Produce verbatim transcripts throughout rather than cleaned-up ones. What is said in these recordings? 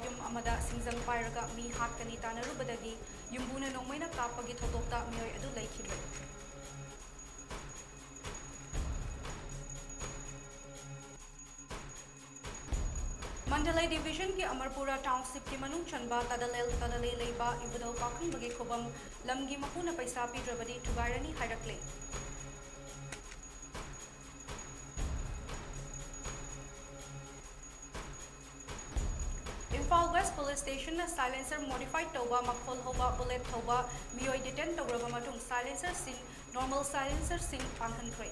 ꯌꯨꯝ ꯑꯃꯗ ꯁꯤꯡꯖꯪ ꯄꯥꯏꯔꯒ ꯃꯤ ꯍꯥꯠꯀꯅꯤ ꯇꯥꯟꯅꯔꯨꯕꯗꯒꯤ ꯌꯨꯝꯕꯨꯅ ꯅꯣꯡꯃꯩꯅ ꯀꯥꯞꯄꯒꯤ ꯊꯧꯗꯣꯛꯇ ꯃꯤꯑꯣꯏ ꯑꯗꯨ ꯂꯩꯈꯤꯗ꯭ꯔꯦ꯫ ꯃꯟꯗꯂꯩ ꯗꯤꯕꯤꯖꯟꯒꯤ ꯑꯃꯔꯄꯨꯔꯥ ꯇꯥꯎꯟꯁꯤꯞꯀꯤ ꯃꯅꯨꯡ ꯆꯟꯕ ꯇꯗꯂꯦꯜ ꯇꯗꯂꯩ ꯂꯩꯕ ꯏꯕꯨꯙꯧ ꯄꯥꯈꯪꯕꯒꯤ ꯈꯨꯕꯝ ꯂꯝꯒꯤ ꯃꯄꯨꯅ ꯄꯩꯁꯥ ꯄꯤꯗ꯭ꯔꯕꯗꯤ ꯊꯨꯒꯥꯏꯔꯅꯤ ꯍꯥꯏꯔꯛꯂꯦ꯫ ꯏꯝꯐꯥꯜ ꯋꯦꯁ ꯄꯨꯂꯤꯁ ꯁ꯭ꯇꯦꯁꯟꯅ ꯁꯥꯏꯂꯦꯟꯁꯔ ꯃꯣꯗꯤꯐꯥꯏ ꯇꯧꯕ, ꯃꯈꯣꯜ ꯍꯧꯕ ꯕꯨꯂꯦꯠ ꯊꯧꯕ ꯃꯤꯑꯣꯏ ꯗꯤꯇꯦꯟ ꯇꯧꯔꯕ ꯃꯇꯨꯡ ꯁꯥꯏꯂꯦꯟꯁꯔꯁꯤꯡ, ꯅꯣꯔꯃꯦꯜ ꯁꯥꯏꯂꯦꯟꯁꯔꯁꯤꯡ ꯄꯥꯟꯍꯟꯈ꯭ꯔꯦ꯫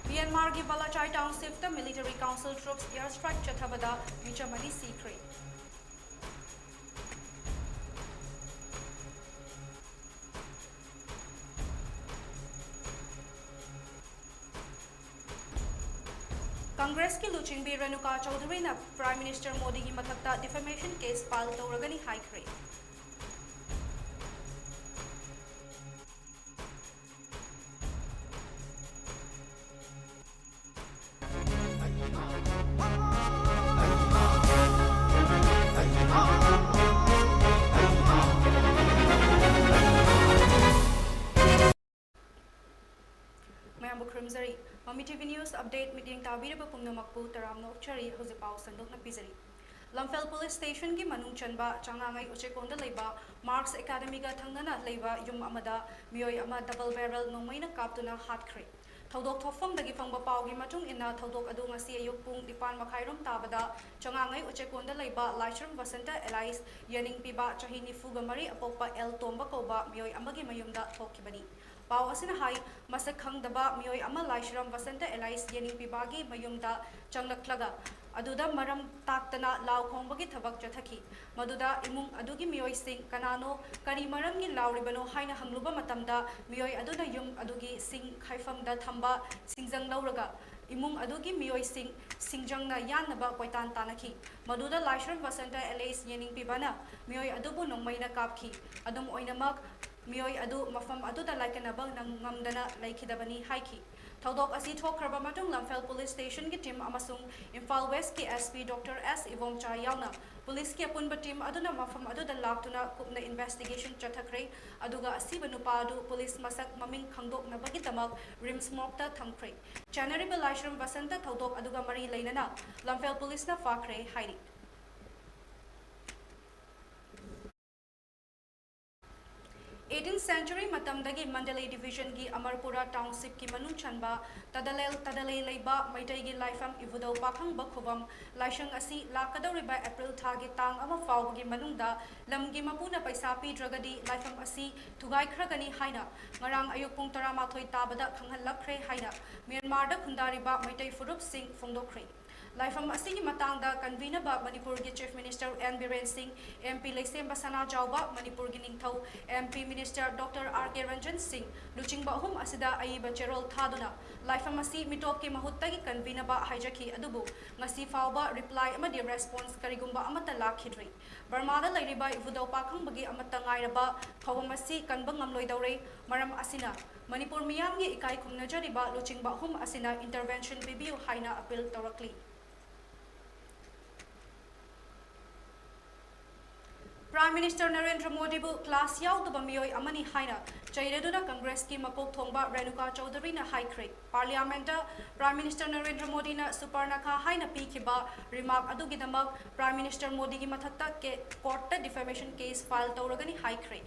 ꯃ꯭ꯌꯥꯟꯃꯥꯔꯒꯤ ꯕꯥꯂꯥꯆꯥꯏ ꯇꯥꯎꯟꯁꯤꯞꯇ military council troops air strike ꯆꯠꯊꯕꯗ ꯃꯤꯆꯝ ꯑꯅꯤ ꯁꯤꯈ꯭ꯔꯦ꯫ ꯀꯪꯒ꯭ꯔꯦꯁꯀꯤ ꯂꯨꯆꯤꯡꯕꯤ ꯔꯦꯅꯨꯀꯥ ꯆꯧꯙꯨꯔꯤꯅ ꯄ꯭ꯔꯥꯏꯝ ꯃꯤꯅꯤꯁꯇꯔ ꯃꯣꯗꯤꯒꯤ ꯃꯊꯛꯇ ꯗꯤꯐꯦꯃꯦꯁꯟ ꯀꯦꯁ ꯐꯥꯏꯜ ꯇꯧꯔꯒꯅꯤ ꯍꯥꯏꯈ꯭ꯔꯦ꯫ ꯃꯌꯥꯝꯕꯨ ꯈꯨꯔꯨꯝꯖꯔꯤ꯫ ꯃꯃꯤ ꯇꯤ ꯚꯤ ꯅ꯭ꯌꯨꯁ ꯑꯞꯗꯦꯠ ꯃꯤꯠꯌꯦꯡ ꯇꯥꯕꯤꯔꯤꯕ ꯄꯨꯝꯅꯃꯛꯄꯨ ꯇꯔꯥꯝꯅ ꯑꯣꯛꯆꯔꯤ꯫ ꯍꯧꯖꯤꯛ ꯄꯥꯎ ꯁꯟꯗꯣꯛꯅ ꯄꯤꯖꯔꯤ꯫ ꯂꯝꯐꯦꯜ ꯄꯨꯂꯤꯁ ꯁ꯭ꯇꯦꯁꯟꯒꯤ ꯃꯅꯨꯡ ꯆꯟꯕ ꯆꯉꯥꯉꯩ ꯎꯆꯦꯛꯀꯣꯟꯗ ꯂꯩꯕ ꯃꯥꯔꯛꯁ ꯑꯦꯀꯥꯗꯃꯤꯒ ꯊꯪꯅꯅ ꯂꯩꯕ ꯌꯨꯝ ꯑꯃꯗ ꯃꯤꯑꯣꯏ ꯑꯃ ꯗꯕꯜ ꯕꯦꯔꯦꯜ ꯅꯣꯡꯃꯩꯅ ꯀꯥꯞꯇꯨꯅ ꯍꯥꯠꯈ꯭ꯔꯦ꯫ ꯊꯧꯗꯣꯛ ꯊꯣꯛꯐꯝꯗꯒꯤ ꯐꯪꯕ ꯄꯥꯎꯒꯤ ꯃꯇꯨꯡ ꯏꯟꯅ, ꯊꯧꯗꯣꯛ ꯑꯗꯨ ꯉꯁꯤ ꯑꯌꯨꯛ ꯄꯨꯡ ꯅꯤꯄꯥꯟ ꯃꯈꯥꯏꯔꯣꯝ ꯇꯥꯕꯗ ꯆꯉꯥꯉꯩ ꯎꯆꯦꯛꯀꯣꯟꯗ ꯂꯩꯕ ꯂꯥꯏꯁ꯭ꯔꯝ ꯕꯁꯟꯇ ꯑꯦꯂꯥꯏꯁ ꯌꯦꯅꯤꯡꯄꯤꯕ ꯆꯍꯤ ꯅꯤꯐꯨꯒ ꯃꯔꯤ ꯑꯄꯣꯛꯄ ꯑꯦꯜ ꯇꯣꯝꯕ ꯀꯧꯕ ꯃꯤꯑꯣꯏ ꯑꯃꯒꯤ ꯃꯌꯨꯝꯗ ꯊꯣꯛꯈꯤꯕꯅꯤ꯫ ꯄꯥꯎ ꯑꯁꯤꯅ ꯍꯥꯏ, ꯃꯁꯛ ꯈꯪꯗꯕ ꯃꯤꯑꯣꯏ ꯑꯃ ꯂꯥꯏꯁ꯭ꯔꯝ ꯕꯁꯟꯇ ꯑꯦꯂꯥꯏꯁ ꯌꯦꯅꯤꯡꯄꯤꯕꯥꯒꯤ ꯃꯌꯨꯝꯗ ꯆꯪꯂꯛꯂꯒ ꯑꯗꯨꯗ ꯃꯔꯝ ꯇꯥꯛꯇꯅ ꯂꯥꯎ ꯈꯣꯡꯕꯒꯤ ꯊꯕꯛ ꯆꯠꯊꯈꯤ꯫ ꯃꯗꯨꯗ ꯏꯃꯨꯡ ꯑꯗꯨꯒꯤ ꯃꯤꯑꯣꯏꯁꯤꯡ ꯀꯅꯥꯅꯣ, ꯀꯔꯤ ꯃꯔꯝꯒꯤ ꯂꯥꯎꯔꯤꯕꯅꯣ ꯍꯥꯏꯅ ꯍꯪꯂꯨꯕ ꯃꯇꯝꯗ, ꯃꯤꯑꯣꯏ ꯑꯗꯨꯅ ꯌꯨꯝ ꯑꯗꯨꯒꯤ ꯁꯤꯡ ꯈꯥꯏꯐꯝꯗ ꯊꯝꯕ ꯁꯤꯡꯖꯪ ꯂꯧꯔꯒ ꯏꯃꯨꯡ ꯑꯗꯨꯒꯤ ꯃꯤꯑꯣꯏꯁꯤꯡ ꯁꯤꯡꯖꯪꯅ ꯌꯥꯟꯅꯕ ꯀꯣꯏꯇꯥꯟ ꯇꯥꯟꯅꯈꯤ꯫ ꯃꯗꯨꯗ ꯂꯥꯏꯁ꯭ꯔꯝ ꯕꯁꯟꯇ ꯑꯦꯂꯥꯏꯁ ꯌꯦꯅꯤꯡꯄꯤꯕꯅ ꯃꯤꯑꯣꯏ ꯑꯗꯨꯕꯨ ꯅꯣꯡꯃꯩꯅ ꯀꯥꯞꯈꯤ꯫ ꯑꯗꯨꯝ ꯑꯣꯏꯅꯃꯛ, ꯃꯤꯑꯣꯏ ꯑꯗꯨ ꯃꯐꯝ ꯑꯗꯨꯗ ꯂꯥꯏꯀꯠꯅꯕ ꯅꯪ-, ꯉꯝꯗꯅ ꯂꯩꯈꯤꯗꯕꯅꯤ ꯍꯥꯏꯈꯤ꯫ ꯊꯧꯗꯣꯛ ꯑꯁꯤ ꯊꯣꯛꯈ꯭ꯔꯕ ꯃꯇꯨꯡ ꯂꯝꯐꯦꯜ ꯄꯨꯂꯤꯁ ꯁ꯭ꯇꯦꯁꯟꯒꯤ ꯇꯤꯝ ꯑꯃꯁꯨꯡ ꯏꯝꯐꯥꯜ ꯋꯦꯁꯀꯤ ꯑꯦꯁ ꯄꯤ ꯗꯣꯛꯇꯔ ꯑꯦꯁ ꯏꯕꯣꯝꯆꯥ ꯌꯥꯎꯅ ꯄꯨꯂꯤꯁꯀꯤ ꯑꯄꯨꯟꯕ ꯇꯤꯝ ꯑꯗꯨꯅ ꯃꯐꯝ ꯑꯗꯨꯗ ꯂꯥꯛꯇꯨꯅ ꯀꯨꯞꯅ ꯏꯟꯚꯦꯁꯇꯤꯒꯦꯁꯟ ꯆꯠꯊꯈ꯭ꯔꯦ꯫ ꯑꯗꯨꯒ ꯑꯁꯤꯕ ꯅꯨꯄꯥ ꯑꯗꯨ ꯄꯨꯂꯤꯁ ꯃꯁꯛ ꯃꯃꯤꯡ ꯈꯪꯗꯣꯛꯅꯕꯒꯤꯗꯃꯛ ꯔꯤꯝꯁ ꯃꯣꯔꯒꯇ ꯊꯝꯈ꯭ꯔꯦ꯫ ꯆꯦꯟꯅꯔꯤꯕ ꯂꯥꯏꯁ꯭ꯔꯝ ꯕꯁꯟꯇ ꯊꯧꯗꯣꯛ ꯑꯗꯨꯒ ꯃꯔꯤ ꯂꯩꯅꯅ ꯂꯝꯐꯦꯜ ꯄꯨꯂꯤꯁꯅ ꯐꯥꯈ꯭ꯔꯦ ꯍꯥꯏꯔꯤ꯫ ꯑꯩꯠꯇꯤꯟ ꯁꯦꯟꯆꯨꯔꯤ ꯃꯇꯝꯗꯒꯤ ꯃꯟꯗꯂꯦ ꯗꯤꯕꯤꯖꯟꯒꯤ ꯑꯃꯔꯄꯨꯔꯥ ꯇꯥꯎꯟꯁꯤꯞꯀꯤ ꯃꯅꯨꯡ ꯆꯟꯕ ꯇꯗꯂꯦꯜ ꯇꯗꯂꯦ ꯂꯩꯕ ꯃꯩꯇꯩꯒꯤ ꯂꯥꯏꯐꯝ ꯏꯕꯨꯙꯧ ꯄꯥꯈꯪꯕ ꯈꯨꯕꯝ ꯂꯥꯏꯁꯪ ꯑꯁꯤ ꯂꯥꯛꯀꯗꯧꯔꯤꯕ ꯑꯦꯄ꯭ꯔꯤꯜ ꯊꯥꯒꯤ ꯇꯥꯡ ꯑꯃ ꯐꯥꯎꯕꯒꯤ ꯃꯅꯨꯡꯗ ꯂꯝꯒꯤ ꯃꯄꯨꯅ ꯄꯩꯁꯥ ꯄꯤꯗ꯭ꯔꯒꯗꯤ ꯂꯥꯏꯐꯝ ꯑꯁꯤ ꯊꯨꯒꯥꯏꯈ꯭ꯔꯒꯅꯤ ꯍꯥꯏꯅ ꯉꯔꯥꯡ ꯑꯌꯨꯛ ꯄꯨꯡ ꯇꯔꯥꯃꯥꯊꯣꯏ ꯇꯥꯕꯗ ꯈꯪꯍꯜꯂꯛꯈ꯭ꯔꯦ ꯍꯥꯏꯅ ꯃ꯭ꯌꯥꯟꯃꯥꯔꯗ ꯈꯨꯟꯗꯥꯔꯤꯕ ꯃꯩꯇꯩ ꯐꯨꯔꯨꯞꯁꯤꯡ ꯐꯣꯡꯗꯣꯛꯈ꯭ꯔꯦ꯫ ꯂꯥꯏꯐꯝ ꯑꯁꯤꯒꯤ ꯃꯇꯥꯡꯗ ꯀꯟꯕꯤꯅꯕ ꯃꯅꯤꯄꯨꯔꯒꯤ ꯆꯤꯐ ꯃꯤꯅꯤꯁꯇꯔ ꯑꯦꯟ ꯕꯤꯔꯦꯟ ꯁꯤꯡ, ꯑꯦꯝ ꯄꯤ ꯂꯩꯁꯦꯝꯕ ꯁꯅꯥꯖꯥꯎꯕ, ꯃꯅꯤꯄꯨꯔꯒꯤ ꯅꯤꯡꯊꯧ, M P minister doctor R K Ranjan Singh, ꯂꯨꯆꯤꯡꯕ ꯑꯍꯨꯝ ꯑꯁꯤꯗ ꯑꯏꯕ ꯆꯦꯔꯣꯜ ꯊꯥꯗꯨꯅ ꯂꯥꯏꯐꯝ ꯑꯁꯤ ꯃꯤꯇꯣꯞꯀꯤ ꯃꯍꯨꯠꯇꯒꯤ ꯀꯟꯕꯤꯅꯕ ꯍꯥꯏꯖꯈꯤ꯫ ꯑꯗꯨꯕꯨ ꯉꯁꯤ ꯐꯥꯎꯕ ꯔꯤꯄ꯭ꯂꯥꯏ ꯑꯃꯗꯤ ꯔꯦꯁꯄꯣꯟꯁ ꯀꯔꯤꯒꯨꯝꯕ ꯑꯃꯠꯇ ꯂꯥꯛꯈꯤꯗ꯭ꯔꯤ꯫ ꯕꯔꯃꯥꯗ ꯂꯩꯔꯤꯕ ꯏꯕꯨꯙꯧ ꯄꯥꯈꯪꯕꯒꯤ ꯑꯃꯠꯇ ꯉꯥꯏꯔꯕ ꯈꯧꯔꯝ ꯑꯁꯤ ꯀꯟꯕ ꯉꯝꯂꯣꯏꯗꯧꯔꯦ꯫ ꯃꯔꯝ ꯑꯁꯤꯅ ꯃꯅꯤꯄꯨꯔ ꯃꯤꯌꯥꯝꯒꯤ ꯏꯀꯥꯏ ꯈꯨꯝꯅꯖꯔꯤꯕ ꯂꯨꯆꯤꯡꯕ ꯑꯍꯨꯝ ꯑꯁꯤꯅ ꯏꯟꯇꯔꯚꯦꯟꯁꯟ ꯄꯤꯕꯤꯌꯨ ꯍꯥꯏꯅ ꯑꯄꯤꯜ ꯇꯧꯔꯛꯂꯤ꯫ ꯄ꯭ꯔꯥꯏꯝ ꯃꯤꯅꯤꯁꯇꯔ ꯅꯔꯦꯟꯗ꯭ꯔ ꯃꯣꯗꯤꯕꯨ ꯀ꯭ꯂꯥꯁ ꯌꯥꯎꯗꯕ ꯃꯤꯑꯣꯏ ꯑꯃꯅꯤ ꯍꯥꯏꯅ ꯆꯩꯔꯗꯨꯅ ꯀꯪꯒ꯭ꯔꯦꯁꯀꯤ ꯃꯀꯣꯛ ꯊꯣꯡꯕ ꯔꯦꯅꯨꯀꯥ ꯆꯧꯙꯨꯔꯤꯅ ꯍꯥꯏꯈ꯭ꯔꯦ꯫ ꯄꯥꯔꯂꯤꯌꯥꯃꯦꯟꯠꯇ ꯄ꯭ꯔꯥꯏꯝ ꯃꯤꯅꯤꯁꯇꯔ ꯅꯔꯦꯟꯗ꯭ꯔ ꯃꯣꯗꯤꯅ ꯁꯨꯄꯔꯅꯈꯥ ꯍꯥꯏꯅ ꯄꯤꯈꯤꯕ ꯔꯤꯃꯥꯔꯛ ꯑꯗꯨꯒꯤꯗꯃꯛ ꯄ꯭ꯔꯥꯏꯝ ꯃꯤꯅꯤꯁꯇꯔ ꯃꯣꯗꯤꯒꯤ ꯃꯊꯛꯇ ꯀꯦ-, ꯀꯣꯔꯠꯇ ꯗꯤꯐꯦꯃꯦꯁꯟ ꯀꯦꯁ ꯐꯥꯏꯜ ꯇꯧꯔꯒꯅꯤ ꯍꯥꯏꯈ꯭ꯔꯦ꯫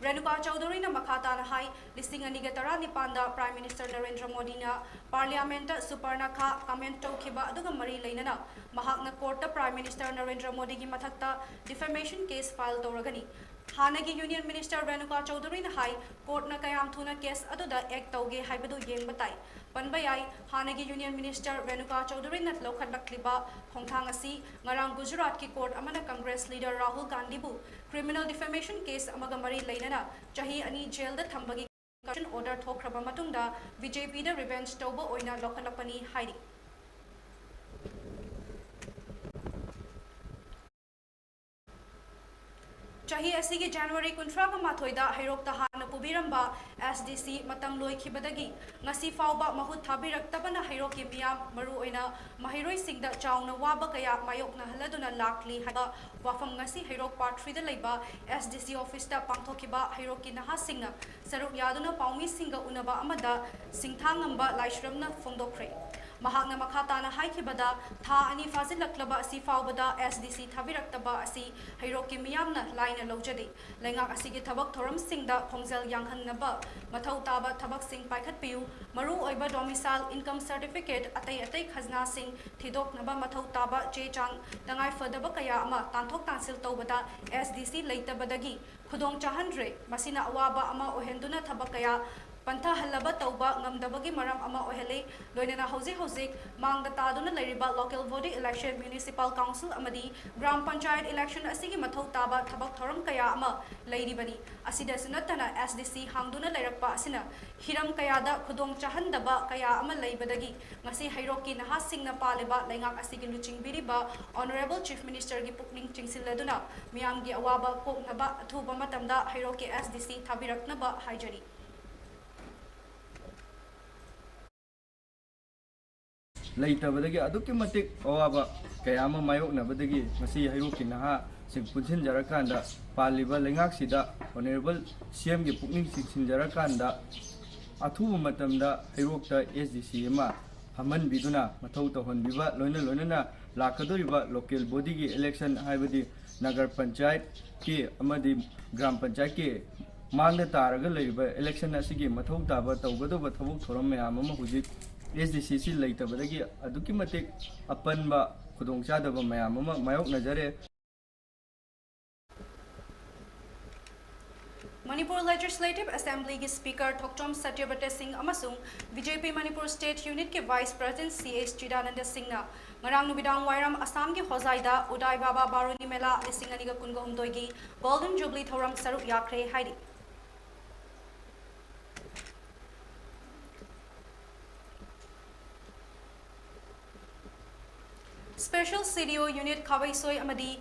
ꯔꯦꯅꯨꯀꯥ ꯆꯧꯙꯨꯔꯤꯅ ꯃꯈꯥ ꯇꯥꯅ ꯍꯥꯏ, ꯂꯤꯁꯤꯡ ꯑꯅꯤꯒ ꯇꯔꯥꯅꯤꯄꯥꯟꯗ ꯄ꯭ꯔꯥꯏꯝ ꯃꯤꯅꯤꯁꯇꯔ ꯅꯔꯦꯟꯗ꯭ꯔ ꯃꯣꯗꯤꯅ ꯄꯥꯔꯂꯤꯌꯥꯃꯦꯟꯠꯇ ꯁꯨꯄꯔꯅꯈꯥ ꯀꯃꯦꯟꯠ ꯇꯧꯈꯤꯕ ꯑꯗꯨꯒ ꯃꯔꯤ ꯂꯩꯅꯅ ꯃꯍꯥꯛꯅ ꯀꯣꯔꯠꯇ ꯄ꯭ꯔꯥꯏꯝ ꯃꯤꯅꯤꯁꯇꯔ ꯅꯔꯦꯟꯗ꯭ꯔ ꯃꯣꯗꯤꯒꯤ ꯃꯊꯛꯇ ꯗꯤꯐꯦꯃꯦꯁꯟ ꯀꯦꯁ ꯐꯥꯏꯜ ꯇꯧꯔꯒꯅꯤ꯫ ꯍꯥꯟꯅꯒꯤ ꯌꯨꯅꯤꯌꯟ ꯃꯤꯅꯤꯁꯇꯔ ꯔꯦꯅꯨꯀꯥ ꯆꯧꯙꯨꯔꯤꯅ ꯍꯥꯏ, ꯀꯣꯔꯠꯅ ꯀꯌꯥꯝ ꯊꯨꯅ ꯀꯦꯁ ꯑꯗꯨꯗ ꯑꯦꯛ ꯇꯧꯒꯦ ꯍꯥꯏꯕꯗꯨ ꯌꯦꯡꯕ ꯇꯥꯏ꯫ ꯄꯟꯕ ꯌꯥꯏ, ꯍꯥꯟꯅꯒꯤ ꯌꯨꯅꯤꯌꯟ ꯃꯤꯅꯤꯁꯇꯔ ꯔꯦꯅꯨꯀꯥ ꯆꯧꯙꯨꯔꯤꯅ ꯂꯧꯈꯠꯂꯛꯂꯤꯕ ꯈꯣꯡꯊꯥꯡ ꯑꯁꯤ ꯉꯔꯥꯡ ꯒꯨꯖꯔꯥꯠꯀꯤ ꯀꯣꯔꯠ ꯑꯃꯅ ꯀꯪꯒ꯭ꯔꯦꯁ ꯂꯤꯗꯔ ꯔꯥꯍꯨꯜ ꯒꯥꯟꯙꯤꯕꯨ ꯀ꯭ꯔꯤꯃꯤꯅꯦꯜ ꯗꯤꯐꯦꯃꯦꯁꯟ ꯀꯦꯁ ꯑꯃꯒ ꯃꯔꯤ ꯂꯩꯅꯅ ꯆꯍꯤ ꯑꯅꯤ ꯖꯦꯜꯗ ꯊꯝꯕꯒꯤ ꯀꯟꯚꯤꯛꯁꯟ ꯑꯣꯔꯗꯔ ꯊꯣꯛꯈ꯭ꯔꯕ ꯃꯇꯨꯡꯗ ꯕꯤ ꯖꯦ ꯄꯤꯗ ꯔꯤꯚꯦꯟꯖ ꯇꯧꯕ ꯑꯣꯏꯅ ꯂꯧꯈꯠꯂꯛꯄꯅꯤ ꯍꯥꯏꯔꯤ꯫ ꯆꯍꯤ ꯑꯁꯤꯒꯤ ꯖꯅꯋꯥꯔꯤ ꯀꯨꯟꯊ꯭ꯔꯥꯒ ꯃꯥꯊꯣꯏꯗ ꯍꯩꯔꯣꯛꯇ ꯍꯥꯟꯅ ꯄꯨꯕꯤꯔꯝꯕ ꯑꯦꯁ ꯗꯤ ꯁꯤ ꯃꯇꯝ ꯂꯣꯏꯈꯤꯕꯗꯒꯤ ꯉꯁꯤ ꯐꯥꯎꯕ ꯃꯍꯨꯠ ꯊꯥꯕꯤꯔꯛꯇꯕꯅ ꯍꯩꯔꯣꯛꯀꯤ ꯃꯤꯌꯥꯝ, ꯃꯔꯨꯑꯣꯏꯅ ꯃꯍꯩꯔꯣꯏꯁꯤꯡꯗ ꯆꯥꯎꯅ ꯋꯥꯕ ꯀꯌꯥ ꯃꯥꯌꯣꯛꯅꯍꯜꯂꯗꯨꯅ ꯂꯥꯛꯂꯤ ꯍꯥꯏꯕ ꯋꯥꯐꯝ ꯉꯁꯤ ꯍꯩꯔꯣꯛ ꯄꯥꯔꯠ ꯊ꯭ꯔꯤꯗ ꯂꯩꯕ ꯑꯦꯁ ꯗꯤ ꯁꯤ ꯑꯣꯐꯤꯁꯇ ꯄꯥꯡꯊꯣꯛꯈꯤꯕ ꯍꯩꯔꯣꯛꯀꯤ ꯅꯍꯥꯁꯤꯡꯅ ꯁꯔꯨꯛ ꯌꯥꯗꯨꯅ ꯄꯥꯎꯃꯤꯁꯤꯡꯒ ꯎꯅꯕ ꯑꯃꯗ ꯁꯤꯡꯊꯥꯉꯝꯕ ꯂꯥꯏꯁ꯭ꯔꯝꯅ ꯐꯣꯡꯗꯣꯛꯈ꯭ꯔꯦ꯫ ꯃꯍꯥꯛꯅ ꯃꯈꯥ ꯇꯥꯅ ꯍꯥꯏꯈꯤꯕꯗ, ꯊꯥ ꯑꯅꯤ ꯐꯥꯖꯤꯜꯂꯛꯂꯕ ꯑꯁꯤ ꯐꯥꯎꯕꯗ ꯑꯦꯁ ꯗꯤ ꯁꯤ ꯊꯥꯕꯤꯔꯛꯇꯕ ꯑꯁꯤ ꯍꯩꯔꯣꯛꯀꯤ ꯃꯤꯌꯥꯝꯅ ꯂꯥꯏꯅ ꯂꯧꯖꯗꯦ꯫ ꯂꯩꯉꯥꯛ ꯑꯁꯤꯒꯤ ꯊꯕꯛ ꯊꯧꯔꯝꯁꯤꯡꯗ ꯈꯣꯡꯖꯦꯜ ꯌꯥꯡꯍꯟꯅꯕ ꯃꯊꯧ ꯇꯥꯕ ꯊꯕꯛꯁꯤꯡ ꯄꯥꯏꯈꯠꯄꯤꯌꯨ꯫ ꯃꯔꯨꯑꯣꯏꯕ domicile, income certificate, ꯑꯇꯩ ꯑꯇꯩ ꯈꯖꯅꯥꯁꯤꯡ ꯊꯤꯗꯣꯛꯅꯕ ꯃꯊꯧ ꯇꯥꯕ ꯆꯦ ꯆꯥꯡ ꯇꯉꯥꯏꯐꯗꯕ ꯀꯌꯥ ꯑꯃ ꯇꯥꯟꯊꯣꯛ ꯇꯥꯟꯁꯤꯜ ꯇꯧꯕꯗ ꯑꯦꯁ ꯗꯤ ꯁꯤ ꯂꯩꯇꯕꯗꯒꯤ ꯈꯨꯗꯣꯡ ꯆꯥꯍꯟꯗ꯭ꯔꯦ꯫ ꯃꯁꯤꯅ ꯑꯋꯥꯕ ꯑꯃ ꯑꯣꯏꯍꯟꯗꯨꯅ ꯊꯕꯛ ꯀꯌꯥ ꯄꯟꯊꯍꯜꯂꯕ ꯇꯧꯕ ꯉꯝꯗꯕꯒꯤ ꯃꯔꯝ ꯑꯃ ꯑꯣꯏꯍꯜꯂꯤ꯫ ꯂꯣꯏꯅꯅ ꯍꯧꯖꯤꯛ ꯍꯧꯖꯤꯛ ꯃꯥꯡꯗ ꯇꯥꯗꯨꯅ ꯂꯩꯔꯤꯕ local body election, municipal council ꯑꯃꯗꯤ ꯒ꯭ꯔꯥꯝ ꯄꯟꯆꯥꯌꯠ election ꯑꯁꯤꯒꯤ ꯃꯊꯧ ꯇꯥꯕ ꯊꯕꯛ ꯊꯧꯔꯝ ꯀꯌꯥ ꯑꯃ ꯂꯩꯔꯤꯕꯅꯤ꯫ ꯑꯁꯤꯗꯁꯨ ꯅꯠꯇꯅ ꯑꯦꯁ ꯗꯤ ꯁꯤ ꯍꯥꯡꯗꯨꯅ ꯂꯩꯔꯛꯄ ꯑꯁꯤꯅ ꯍꯤꯔꯝ ꯀꯌꯥꯗ ꯈꯨꯗꯣꯡ ꯆꯥꯍꯟꯗꯕ ꯀꯌꯥ ꯑꯃ ꯂꯩꯕꯗꯒꯤ ꯉꯁꯤ ꯍꯩꯔꯣꯛꯀꯤ ꯅꯍꯥꯁꯤꯡꯅ ꯄꯥꯜꯂꯤꯕ ꯂꯩꯉꯥꯛ ꯑꯁꯤꯒꯤ ꯂꯨꯆꯤꯡꯕꯤꯔꯤꯕ Honourable Chief Minister ꯒꯤ ꯄꯨꯛꯅꯤꯡ ꯆꯤꯡꯁꯤꯜꯂꯗꯨꯅ ꯃꯤꯌꯥꯝꯒꯤ ꯑꯋꯥꯕ ꯀꯣꯛꯅꯕ ꯑꯊꯨꯕ ꯃꯇꯝꯗ ꯍꯩꯔꯣꯛꯀꯤ ꯑꯦꯁ ꯗꯤ ꯁꯤ ꯊꯥꯕꯤꯔꯛꯅꯕ ꯍꯥꯏꯖꯔꯤ꯫ ꯂꯩꯇꯕꯗꯒꯤ ꯑꯗꯨꯛꯀꯤ ꯃꯇꯤꯛ ꯑꯋꯥꯕ ꯀꯌꯥ ꯑꯃ ꯃꯥꯌꯣꯛꯅꯕꯗꯒꯤ ꯉꯁꯤ ꯍꯩꯔꯣꯛꯀꯤ ꯅꯍꯥꯁꯤꯡ ꯄꯨꯟꯁꯤꯟꯖꯔꯀꯥꯟꯗ ꯄꯥꯜꯂꯤꯕ ꯂꯩꯉꯥꯛꯁꯤꯗ Honourable C M ꯒꯤ ꯄꯨꯛꯅꯤꯡ ꯆꯤꯡꯁꯤꯟꯖꯔꯀꯥꯟꯗ ꯑꯊꯨꯕ ꯃꯇꯝꯗ ꯍꯩꯔꯣꯛꯇ ꯑꯦꯁ ꯗꯤ ꯁꯤ ꯑꯃ ꯐꯝꯍꯟꯕꯤꯗꯨꯅ ꯃꯊꯧ ꯇꯧꯍꯟꯕꯤꯕ, ꯂꯣꯏꯅ ꯂꯣꯏꯅꯅ ꯂꯥꯛꯀꯗꯧꯔꯤꯕ local body ꯒꯤ election, ꯍꯥꯏꯕꯗꯤ ꯅꯒꯔ ꯄꯟꯆꯥꯌꯠꯀꯤ ꯑꯃꯗꯤ ꯒ꯭ꯔꯥꯝ ꯄꯟꯆꯥꯌꯠꯀꯤ ꯃꯥꯡꯗ ꯇꯥꯔꯒ ꯂꯩꯔꯤꯕ election ꯑꯁꯤꯒꯤ ꯃꯊꯧ ꯇꯥꯕ ꯇꯧꯒꯗꯧꯕ ꯊꯕꯛ ꯊꯧꯔꯝ ꯃꯌꯥꯝ ꯑꯃ ꯍꯧꯖꯤꯛ ꯑꯦꯁ ꯗꯤ ꯁꯤ ꯁꯤ ꯂꯩꯇꯕꯗꯒꯤ ꯑꯗꯨꯛꯀꯤ ꯃꯇꯤꯛ ꯑꯄꯟꯕ ꯈꯨꯗꯣꯡꯆꯥꯗꯕ ꯃꯌꯥꯝ ꯑꯃ ꯃꯥꯌꯣꯛꯅꯖꯔꯦ꯫ ꯃꯅꯤꯄꯨꯔ Legislative Assembly ꯒꯤ Speaker ꯊꯣꯛꯆꯣꯝ ꯁꯇ꯭ꯌꯕ꯭ꯔꯇ ꯁꯤꯡ ꯑꯃꯁꯨꯡ B J P Manipur State Unit ꯀꯤ Vice President C H ꯆꯤꯗꯥꯅꯟꯗ ꯁꯤꯡꯅ ꯉꯔꯥꯡ ꯅꯨꯃꯤꯗꯥꯡ ꯋꯥꯏꯔꯝ ꯑꯁꯥꯝꯒꯤ ꯍꯣꯖꯥꯏꯗ ꯎꯗꯥꯏ ꯕꯥꯕꯥ ꯕꯥꯔꯨꯅꯤ ꯃꯦꯂꯥ ꯂꯤꯁꯤꯡ ꯑꯅꯤꯒ ꯀꯨꯟꯒ ꯍꯨꯝꯗꯣꯏꯒꯤ Golden Jubilee ꯊꯧꯔꯝ ꯁꯔꯨꯛ ꯌꯥꯈ꯭ꯔꯦ ꯍꯥꯏꯔꯤ꯫ Special C D O Unit ꯈꯥꯕꯩꯁꯣꯏ ꯑꯃꯗꯤ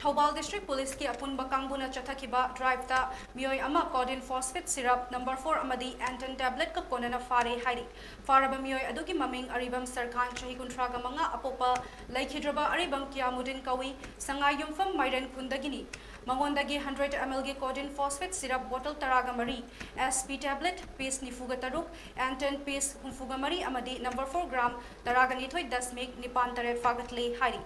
ꯊꯧꯕꯥꯜ District Policeꯀꯤ ꯑꯄꯨꯟꯕ ꯀꯥꯡꯕꯨꯅ ꯆꯠꯊꯈꯤꯕ driveꯇ ꯃꯤꯑꯣꯏ ꯑꯃ codeine phosphate syrup number four ꯑꯃꯗꯤ Anton tabletꯀ ꯀꯣꯟꯅꯅ ꯐꯥꯔꯦ ꯍꯥꯏꯔꯤ꯫ ꯐꯥꯔꯕ ꯃꯤꯑꯣꯏ ꯑꯗꯨꯒꯤ ꯃꯃꯤꯡ ꯑꯔꯤꯕꯝ ꯁꯔꯈꯥꯟ, ꯆꯍꯤ ꯀꯨꯟꯊ꯭ꯔꯥꯒ ꯃꯉꯥ, ꯑꯄꯣꯛꯄ ꯂꯩꯈꯤꯗ꯭ꯔꯕ ꯑꯔꯤꯕꯝ ꯀꯤꯌꯥꯃꯨꯗꯤꯟ ꯀꯧꯏ, ꯁꯉꯥꯏꯌꯨꯝꯐꯝ ꯃꯥꯏꯔꯦꯟ ꯈꯨꯟꯗꯒꯤꯅꯤ꯫ ꯃꯉꯣꯟꯗꯒꯤ hundred mlꯒꯤ codeine phosphate syrup bottle ꯇꯔꯥꯒ ꯃꯔꯤ, S P tablet piece ꯅꯤꯐꯨꯒ ꯇꯔꯨꯛ, Anton piece ꯍꯨꯝꯐꯨꯒ ꯃꯔꯤ ꯑꯃꯗꯤ number four gram ꯇꯔꯥꯒ ꯅꯤꯊꯣꯏ ꯗꯁꯃꯤꯛ ꯅꯤꯄꯥꯟ ꯇꯔꯦꯠ ꯐꯥꯒꯠꯂꯦ ꯍꯥꯏꯔꯤ꯫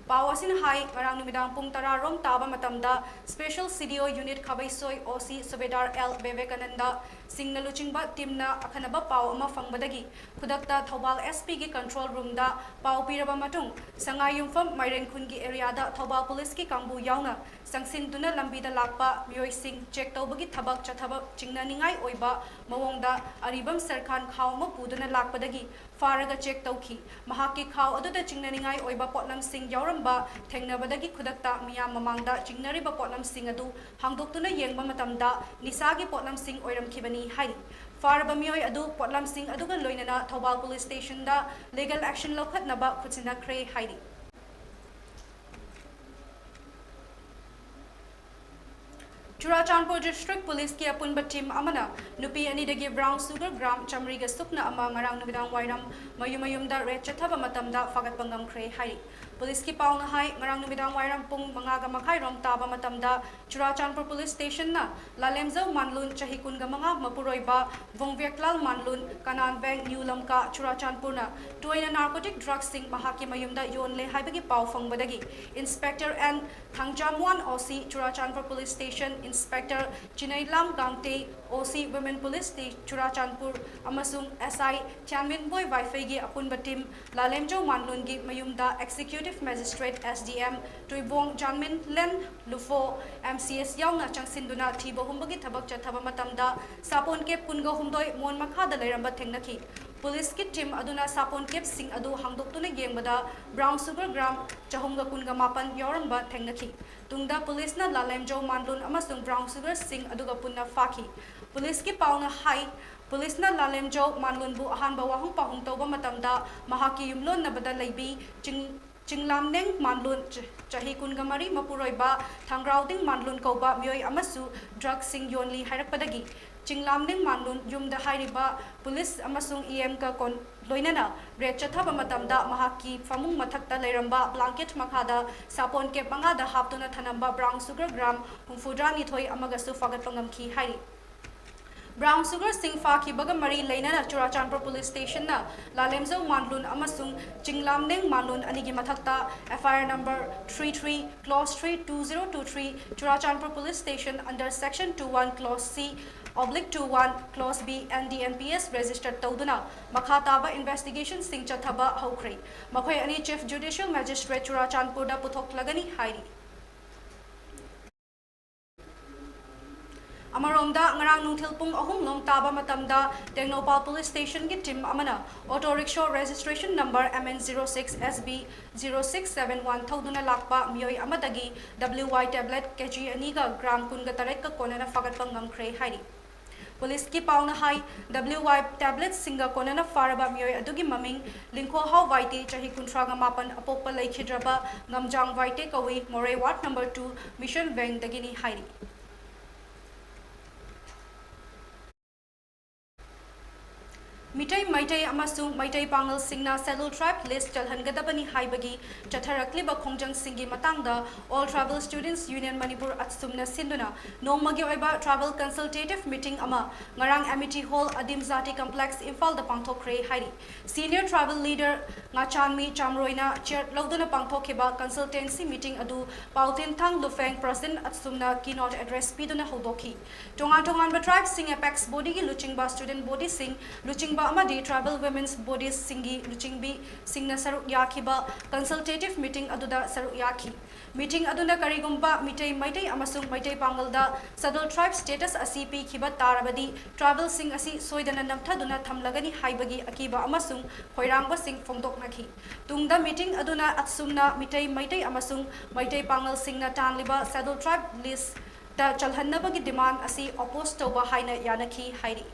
ꯄꯥꯎ ꯑꯁꯤꯅ ꯍꯥꯏ, ꯉꯔꯥꯡ ꯅꯨꯃꯤꯗꯥꯡ ꯄꯨꯡ ꯇꯔꯥ ꯔꯣꯝ ꯇꯥꯕ ꯃꯇꯝꯗ Special C D O Unit Khabeisoi O C subedar L Bebekananda ꯁꯤꯡꯅ ꯂꯨꯆꯤꯡꯕ teamꯅ ꯑꯈꯟꯅꯕ ꯄꯥꯎ ꯑꯃ ꯐꯪꯕꯗꯒꯤ ꯈꯨꯗꯛꯇ ꯊꯧꯕꯥꯜ S Pꯒꯤ control roomꯗ ꯄꯥꯎ ꯄꯤꯔꯕ ꯃꯇꯨꯡ, ꯁꯉꯥꯏꯌꯨꯝꯐꯝ ꯃꯥꯏꯔꯦꯟ ꯈꯨꯟꯒꯤ areaꯗ ꯊꯧꯕꯥꯜ Policeꯀꯤ ꯀꯥꯡꯕꯨ ꯌꯥꯎꯅ ꯆꯪꯁꯤꯟꯗꯨꯅ ꯂꯝꯕꯤꯗ ꯂꯥꯛꯄ ꯃꯤꯑꯣꯏꯁꯤꯡ check ꯇꯧꯕꯒꯤ ꯊꯕꯛ ꯆꯠꯊꯕ ꯆꯤꯡꯅꯅꯤꯡꯉꯥꯏ ꯑꯣꯏꯕ ꯃꯑꯣꯡꯗ ꯑꯔꯤꯕꯝ ꯁꯔꯈꯥꯟ ꯈꯥꯎ ꯑꯃ ꯄꯨꯗꯨꯅ ꯂꯥꯛꯄꯗꯒꯤ ꯐꯥꯔꯒ check ꯇꯧꯈꯤ꯫ ꯃꯍꯥꯛꯀꯤ ꯈꯥꯎ ꯑꯗꯨꯗ ꯆꯤꯡꯅꯅꯤꯡꯉꯥꯏ ꯑꯣꯏꯕ ꯄꯣꯠꯂꯝꯁꯤꯡ ꯌꯥꯎꯔꯝꯕ ꯊꯦꯡꯅꯕꯗꯒꯤ ꯈꯨꯗꯛꯇ ꯃꯤꯌꯥꯝ ꯃꯃꯥꯡꯗ ꯆꯤꯡꯅꯔꯤꯕ ꯄꯣꯠꯂꯝꯁꯤꯡ ꯑꯗꯨ ꯍꯥꯡꯗꯣꯛꯇꯨꯅ ꯌꯦꯡꯕ ꯃꯇꯝꯗ ꯅꯤꯁꯥꯒꯤ ꯄꯣꯠꯂꯝꯁꯤꯡ ꯑꯣꯏꯔꯝꯈꯤꯕꯅꯤ ꯍꯥꯏꯔꯤ꯫ ꯐꯥꯔꯕ ꯃꯤꯑꯣꯏ ꯑꯗꯨ ꯄꯣꯠꯂꯝꯁꯤꯡ ꯑꯗꯨꯒ ꯂꯣꯏꯅꯅ ꯊꯧꯕꯥꯜ Police Stationꯗ legal action ꯂꯧꯈꯠꯅꯕ ꯈꯨꯠꯁꯤꯟꯅꯈ꯭ꯔꯦ ꯍꯥꯏꯔꯤ꯫ ꯆꯨꯔꯥꯆꯥꯟꯄꯨꯔ District Policeꯀꯤ ꯑꯄꯨꯟꯕ team ꯑꯃꯅ ꯅꯨꯄꯤ ꯑꯅꯤꯗꯒꯤ brown sugar gram ꯆꯥꯃꯔꯤꯒ ꯁꯨꯞꯅ ꯑꯃ ꯉꯔꯥꯡ ꯅꯨꯃꯤꯗꯥꯡ ꯋꯥꯏꯔꯝ ꯃꯌꯨꯝ ꯃꯌꯨꯝꯗ raid ꯆꯠꯊꯕ ꯃꯇꯝꯗ ꯐꯥꯒꯠꯄ ꯉꯝꯈ꯭ꯔꯦ ꯍꯥꯏꯔꯤ꯫ Policeꯀꯤ ꯄꯥꯎꯅ ꯍꯥꯏ, ꯉꯔꯥꯡ ꯅꯨꯃꯤꯗꯥꯡ ꯋꯥꯏꯔꯝ ꯄꯨꯡ ꯃꯉꯥꯒ ꯃꯈꯥꯏꯔꯣꯝ ꯇꯥꯕ ꯃꯇꯝꯗ ꯆꯨꯔꯥꯆꯥꯟꯄꯨꯔ Police Stationꯅ ꯂꯥꯂꯦꯝꯖꯧ ꯃꯥꯟꯂꯨꯟ, ꯆꯍꯤ ꯀꯨꯟꯒ ꯃꯉꯥ, ꯃꯄꯨꯔꯣꯏꯕ ꯚꯣꯡꯕꯦꯛꯂꯥꯜ ꯃꯥꯟꯂꯨꯟ, ꯀꯅꯥꯟꯕꯦꯡ, ꯅ꯭ꯌꯨ ꯂꯝꯀꯥ, ꯆꯨꯔꯥꯆꯥꯟꯄꯨꯔꯅ ꯇꯣꯏꯅ narcotic drugꯁꯤꯡ ꯃꯍꯥꯛꯀꯤ ꯃꯌꯨꯝꯗ ꯌꯣꯜꯂꯦ ꯍꯥꯏꯕꯒꯤ ꯄꯥꯎ ꯐꯪꯕꯗꯒꯤ Inspector N ꯊꯥꯡꯖꯥꯝꯋꯥꯟ, O C Churachandpur Police Station, Inspector ꯆꯤꯅꯩꯂꯥꯝ ꯒꯥꯡꯇꯦ, O C Women Police stay-, Churachandpur ꯑꯃꯁꯨꯡ S I ꯊ꯭ꯌꯥꯟꯃꯤꯟꯕꯣꯏ ꯋꯥꯏꯐꯩꯒꯤ ꯑꯄꯨꯟꯕ team ꯂꯥꯂꯦꯝꯖꯧ ꯃꯥꯟꯂꯨꯟꯒꯤ ꯃꯌꯨꯝꯗ Executive Magistrate, S D M ꯇꯨꯏꯕꯣꯡ ꯖꯥꯟꯃꯤꯟꯂꯦꯟ ꯂꯨꯐꯣ, M C S ꯌꯥꯎꯅ ꯆꯪꯁꯤꯟꯗꯨꯅ ꯊꯤꯕ ꯍꯨꯝꯕꯒꯤ ꯊꯕꯛ ꯆꯠꯊꯕ ꯃꯇꯝꯗ ꯁꯥꯄꯣꯟ cap ꯀꯨꯟꯒ ꯍꯨꯝꯗꯣꯏ ꯃꯣꯟ ꯃꯈꯥꯗ ꯂꯩꯔꯝꯕ ꯊꯦꯡꯅꯈꯤ꯫ Policeꯀꯤ team ꯑꯗꯨꯅ ꯁꯥꯄꯣꯟ capꯁꯤꯡ ꯑꯗꯨ ꯍꯥꯡꯗꯣꯛꯇꯨꯅ ꯌꯦꯡꯕꯗ brown sugar gram ꯆꯍꯨꯝꯒ ꯀꯨꯟꯒ ꯃꯥꯄꯟ ꯌꯥꯎꯔꯝꯕ ꯊꯦꯡꯅꯈꯤ꯫ ꯇꯨꯡꯗ Policeꯅ ꯂꯥꯂꯦꯝꯖꯧ ꯃꯥꯟꯂꯨꯟ ꯑꯃꯁꯨꯡ brown sugarꯁꯤꯡ ꯑꯗꯨꯒ ꯄꯨꯟꯅ ꯐꯥꯈꯤ꯫ Policeꯀꯤ ꯄꯥꯎꯅ ꯍꯥꯏ, Policeꯅ ꯂꯥꯂꯦꯝꯖꯧ ꯃꯥꯟꯂꯨꯟꯕꯨ ꯑꯍꯥꯟꯕ ꯋꯥꯍꯪ ꯄꯥꯎꯍꯪ ꯇꯧꯕ ꯃꯇꯝꯗ ꯃꯍꯥꯛꯀꯤ ꯌꯨꯝꯂꯣꯟꯅꯕꯗ ꯂꯩꯕꯤ ꯆꯤꯡ-, ꯆꯤꯡꯂꯥꯝꯅꯦꯡ ꯃꯥꯟꯂꯨꯟ, ꯆ-, ꯆꯍꯤ ꯀꯨꯟꯒ ꯃꯔꯤ, ꯃꯄꯨꯔꯣꯏꯕ ꯊꯥꯡꯒ꯭ꯔꯥꯎꯗꯤꯡ ꯃꯥꯟꯂꯨꯟ ꯀꯧꯕ ꯃꯤꯑꯣꯏ ꯑꯃꯁꯨ ꯗ꯭ꯔꯒꯁꯤꯡ ꯌꯣꯜꯂꯤ ꯍꯥꯏꯔꯛꯄꯗꯒꯤ ꯆꯤꯡꯂꯥꯝꯅꯦꯡ ꯃꯥꯟꯂꯨꯟ ꯌꯨꯝꯗ ꯍꯥꯏꯔꯤꯕ ꯄꯨꯂꯤꯁ ꯑꯃꯁꯨꯡ ꯏ ꯑꯦꯝꯒ ꯀꯣꯟ-, ꯂꯣꯏꯅꯅ ꯔꯦꯗ ꯆꯠꯊꯕ ꯃꯇꯝꯗ ꯃꯍꯥꯛꯀꯤ ꯐꯃꯨꯡ ꯃꯊꯛꯇ ꯂꯩꯔꯝꯕ ꯕ꯭ꯂꯥꯡꯀꯦꯠ ꯃꯈꯥꯗ ꯁꯥꯄꯣꯟ ꯀꯦꯞ ꯃꯉꯥꯗ ꯍꯥꯞꯇꯨꯅ ꯊꯅꯝꯕ ꯕ꯭ꯔꯥꯎꯟ ꯁꯨꯒꯔ ꯒ꯭ꯔꯥꯝ ꯍꯨꯝꯐꯨꯇꯔꯥꯅꯤꯊꯣꯏ ꯑꯃꯒꯁꯨ ꯐꯥꯒꯠꯄ ꯉꯝꯈꯤ ꯍꯥꯏꯔꯤ꯫ ꯕ꯭ꯔꯥꯎꯟ ꯁꯨꯒꯔꯁꯤꯡ ꯐꯥꯈꯤꯕꯒ ꯃꯔꯤ ꯂꯩꯅꯅ ꯆꯨꯔꯥꯆꯥꯟꯄꯨꯔ ꯄꯨꯂꯤꯁ ꯁ꯭ꯇꯦꯁꯟꯅ ꯂꯥꯂꯦꯝꯖꯧ ꯃꯥꯟꯂꯨꯟ ꯑꯃꯁꯨꯡ ꯆꯤꯡꯂꯥꯝꯅꯦꯡ ꯃꯥꯟꯂꯨꯟ ꯑꯅꯤꯒꯤ ꯃꯊꯛꯇ F I R number three three, clause three, two zero two three, Churachandpur Police Station under section two one, clause C, oblique two one, clause B, N D N P S registered ꯇꯧꯗꯨꯅ ꯃꯈꯥ ꯇꯥꯕ investigationꯁꯤꯡ ꯆꯠꯊꯕ ꯍꯧꯈ꯭ꯔꯦ꯫ ꯃꯈꯣꯏ ꯑꯅꯤ Chief Judicial Magistrate ꯆꯨꯔꯥꯆꯥꯟꯄꯨꯔꯗ ꯄꯨꯊꯣꯛꯂꯒꯅꯤ ꯍꯥꯏꯔꯤ꯫ ꯑꯃꯔꯣꯝꯗ, ꯉꯔꯥꯡ ꯅꯨꯡꯊꯤꯜ ꯄꯨꯡ ꯑꯍꯨꯝ ꯂꯣꯝ ꯇꯥꯕ ꯃꯇꯝꯗ ꯇꯦꯡꯅꯧꯄꯥꯜ ꯄꯨꯂꯤꯁ ꯁ꯭ꯇꯦꯁꯟꯒꯤ ꯇꯤꯝ ꯑꯃꯅ auto rickshaw registration number M N zero six S B zero six seven one ꯊꯧꯗꯨꯅ ꯂꯥꯛꯄ ꯃꯤꯑꯣꯏ ꯑꯃꯗꯒꯤ W Y tablet K G ꯑꯅꯤꯒ ꯒ꯭ꯔꯥꯝ ꯀꯨꯟꯒ ꯇꯔꯦꯠꯀ ꯀꯣꯟꯅꯅ ꯐꯥꯒꯠꯄ ꯉꯝꯈ꯭ꯔꯦ ꯍꯥꯏꯔꯤ꯫ ꯄꯨꯂꯤꯁꯀꯤ ꯄꯥꯎꯅ ꯍꯥꯏ, W Y tabletꯁꯤꯡꯒ ꯀꯣꯟꯅꯅ ꯐꯥꯔꯕ ꯃꯤꯑꯣꯏ ꯑꯗꯨꯒꯤ ꯃꯃꯤꯡ ꯂꯤꯡꯈꯣꯍꯥꯎ ꯋꯥꯏꯇꯦ, ꯆꯍꯤ ꯀꯨꯟꯊ꯭ꯔꯥꯒ ꯃꯥꯄꯟ, ꯑꯄꯣꯛꯄ ꯂꯩꯈꯤꯗ꯭ꯔꯕ ꯉꯝꯖꯥꯡ ꯋꯥꯏꯇꯦ ꯀꯧꯏ, ꯃꯣꯔꯦ ward number two, mission wingꯗꯒꯤꯅꯤ ꯍꯥꯏꯔꯤ꯫ ꯃꯤꯇꯩ ꯃꯩꯇꯩ ꯑꯃꯁꯨꯡ ꯃꯩꯇꯩ ꯄꯥꯉꯜꯁꯤꯡꯅ Scheduled Tribe list ꯆꯜꯍꯟꯒꯗꯕꯅꯤ ꯍꯥꯏꯕꯒꯤ ꯆꯠꯊꯔꯛꯂꯤꯕ ꯈꯣꯡꯖꯪꯁꯤꯡꯒꯤ ꯃꯇꯥꯡꯗ All Tribal Students Union Manipur, ꯑꯠꯁꯨꯝꯅ ꯁꯤꯟꯗꯨꯅ ꯅꯣꯡꯃꯒꯤ ꯑꯣꯏꯕ tribal consultative meeting ꯑꯃ ꯉꯔꯥꯡ Amity Hall, ꯑꯗꯤꯝ ꯖꯥꯇꯤ complex, ꯏꯝꯐꯥꯜꯗ ꯄꯥꯡꯊꯣꯛꯈ꯭ꯔꯦ ꯍꯥꯏꯔꯤ꯫ Senior tribal leader ꯉꯥꯆꯥꯟꯃꯤ ꯆꯥꯝꯔꯣꯏꯅ chair ꯂꯧꯗꯨꯅ ꯄꯥꯡꯊꯣꯛꯈꯤꯕ consultancy meeting ꯑꯗꯨ ꯄꯥꯎꯊꯦꯟꯊꯥꯡ ꯂꯨꯐꯦꯡ president ꯑꯠꯁꯨꯝꯅ keynote address ꯄꯤꯗꯨꯅ ꯍꯧꯗꯣꯛꯈꯤ꯫ ꯇꯣꯉꯥꯟ ꯇꯣꯉꯥꯟꯕ tribesꯁꯤꯡ apex bodyꯒꯤ ꯂꯨꯆꯤꯡꯕ, student bodyꯁꯤꯡ ꯂꯨꯆꯤꯡꯕ ꯑꯃꯗꯤ tribal women's bodiesꯁꯤꯡꯒꯤ ꯂꯨꯆꯤꯡꯕꯤꯁꯤꯡꯅ ꯁꯔꯨꯛ ꯌꯥꯈꯤꯕ consultative meeting ꯑꯗꯨꯗ ꯁꯔꯨꯛ ꯌꯥꯈꯤ꯫ Meeting ꯑꯗꯨꯅ ꯀꯔꯤꯒꯨꯝꯕ ꯃꯤꯇꯩ ꯃꯩꯇꯩ ꯑꯃꯁꯨꯡ ꯃꯩꯇꯩ ꯄꯥꯉꯜꯗ Scheduled Tribe status ꯑꯁꯤ ꯄꯤꯈꯤꯕ ꯇꯥꯔꯕꯗꯤ tribalꯁꯤꯡ ꯑꯁꯤ ꯁꯣꯏꯗꯅ ꯅꯝꯊꯗꯨꯅ ꯊꯝꯂꯒꯅꯤ ꯍꯥꯏꯕꯒꯤ ꯑꯀꯤꯕ ꯑꯃꯁꯨꯡ ꯈꯣꯏꯔꯥꯡꯕꯁꯤꯡ ꯐꯣꯡꯗꯣꯛꯅꯈꯤ꯫ ꯇꯨꯡꯗ meeting ꯑꯗꯨꯅ ꯑꯁꯨꯝꯅ ꯃꯤꯇꯩ ꯃꯩꯇꯩ ꯑꯃꯁꯨꯡ ꯃꯩꯇꯩ ꯄꯥꯉꯜꯁꯤꯡꯅ ꯇꯥꯟꯂꯤꯕ Scheduled Tribe listꯇ ꯆꯜꯍꯟꯅꯕꯒꯤ demand ꯑꯁꯤ oppose ꯇꯧꯕ ꯍꯥꯏꯅ ꯌꯥꯅꯈꯤ ꯍꯥꯏꯔꯤ꯫